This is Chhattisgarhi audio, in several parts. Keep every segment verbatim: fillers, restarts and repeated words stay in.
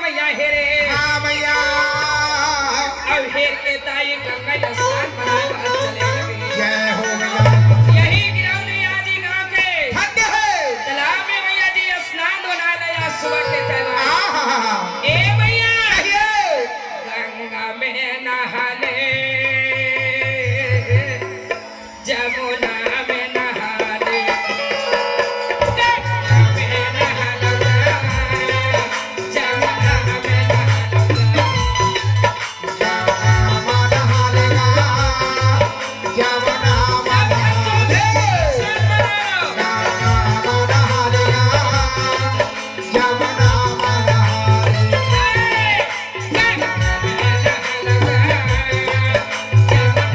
या हेरे। हाँ भैया। अब हेर के ताई गंगा स्नान बनाए बर चले लगे। जय हो भैया। यही गिरौलिया जी गाँव के धन्य है। तालाब में भैया जी स्नान बना ले या सुबह के time। आहा। ए भैया। कहिए। गंगा में नहा ले, जमुना में नहा ले, जमुना में नहा ले, जमुना में नहा ले।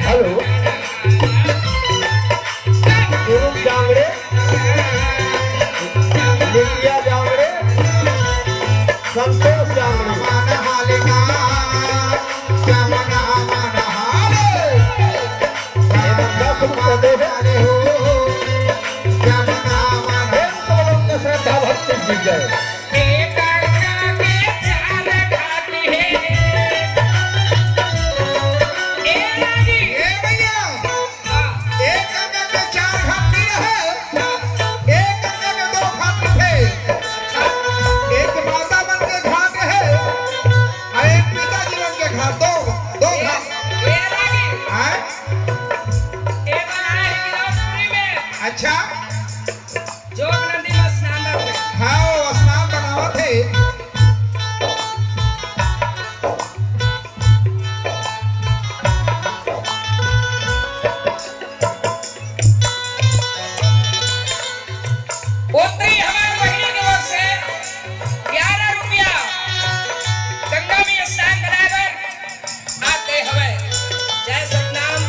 हेलो, सुरुज जांगड़े, निकिया जांगड़े, संतोष जांगड़े। ये बंदा शुरू कर दे है। प्रेम से बोलो, उनके श्रद्धा भक्ति की जय। ए गंगा के चार घाट हे। ए रागी। ए भैया, हाँ। एक गंगा के चार घाट नहीं रहे, एक गंगा के दो घाट थे। एक माता मन के घाट है और एक पिताजी मन के घाट, दो, दो ए, घाट। ए रागी। हाँ? ए बनाए है गिरौदपुरी में। अच्छा। जोग नदी में स्नान करते। हाँ, वो स्नान बनावत है। ओतरी हमार बहिनी के ओर से ग्यारह रुपया गंगा में स्नान कराए बर आते हवे। जय सतनाम,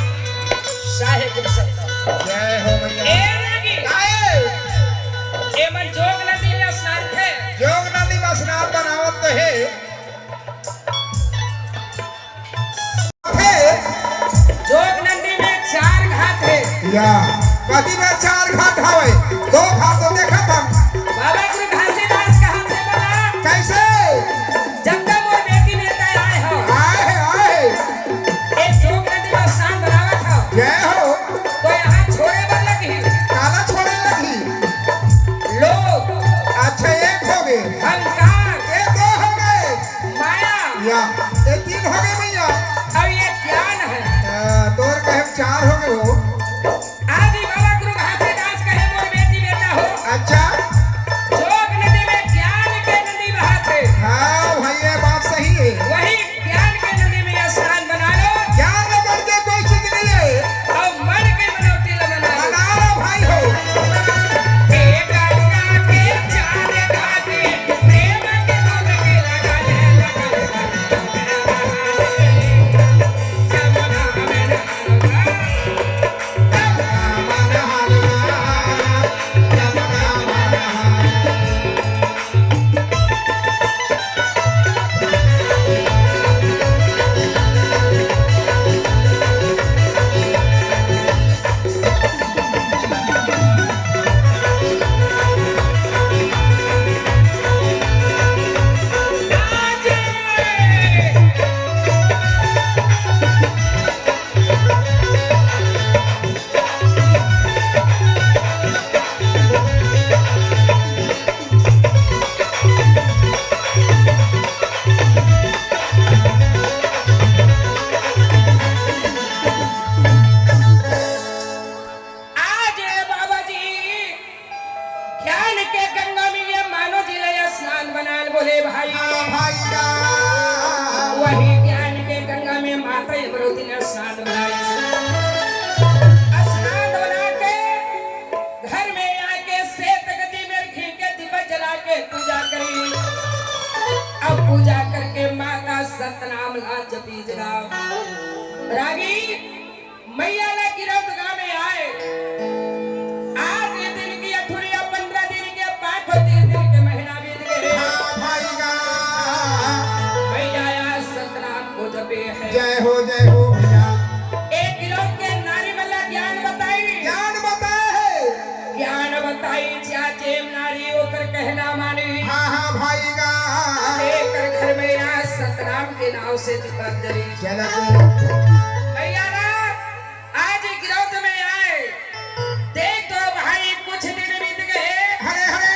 साहेब सतनाम। जय हो मैया। ए रागी। आए। ए मन जोग नदी में स्नान थे। जोग नदी में स्नान बनावत तो है। हे। जोग नदी में चार घाट हे। या, कति में चार घाट हवे? दो घाट तो देखत हन। बाबा गुरु घासीदास कहा थे बोला। कैसे? जब तक मोर बेटी बेटा आए हो। आए, आए। एक जोग नदी में स्नान बनावत हो। जय हो। तो यहाँ छोड़े बर लगही। काला छोड़े लगही। लोभ। अच्छा, एक हो गए। अहंकार। ये दो हो गए। माया। या, ये तीन हो गए भैया। अब ये ज्ञान है। आ, तोर कहे चार हो गए हो। आज ही बाबा गुरु घासीदास कहे मोर बेटी बेटा हो। अच्छा। जोग नदी में ज्ञान के नदी बहाथे। हाँ भाई, ये बात सही है। वही ज्ञान के नदी में स्नान बना लो। ज्ञान बगैर के कोई चीज नहीं है। और मन के मनौती ला मना लो। मना लो भाई हो। हे गंगा के चार घाट, प्रेम के डुबकी लगा ले, लगा ले, लगा ले। जमुना में नहा लो। जमुना में नहा लो। जमुना में नहा लो। आज ए बाबा जी, ज्ञान के गंगा में ये मानो जी ले स्नान बनाल बोले भाई। हाँ भाई का। वही ज्ञान के गंगा में माता इमरोती ने स्नान बनाया। स्नान बना के घर में आके श्वेत गदी में घी के दीपक जला के पूजा करी। अब पूजा करके माता सतनाम ला जपी जगाओ। रागी मैया ला गिरौद गाँव में आए। आज ये दिन की अठुरिया पन्द्रह दिन के पाँच और तीस दिन के महीना बीत गए। हाँ भाई गा। मैया आज सतनाम को जपे है। जय हो, जय हो भैया। एक गिरौद के नारी मल्ला ज्ञान बताई। ज्ञान बताए है। ज्ञान बताई, ज्या जेम नारी ओकर कहना मानी। हाँ, हाँ भाई गा। एकर घर में नाव से दीपांजलि। चलत भैया ना, आज गिरौद में आए, देख तो भाई कुछ दिन बीत गए। हरे हरे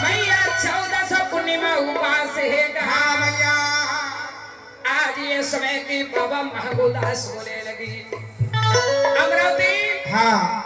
मैया चौदह सौ पूर्णिमा उपास हे कहा। हाँ मैया आज ये समय की बाबा महबूदास बोले लगी। अमरावती हाँ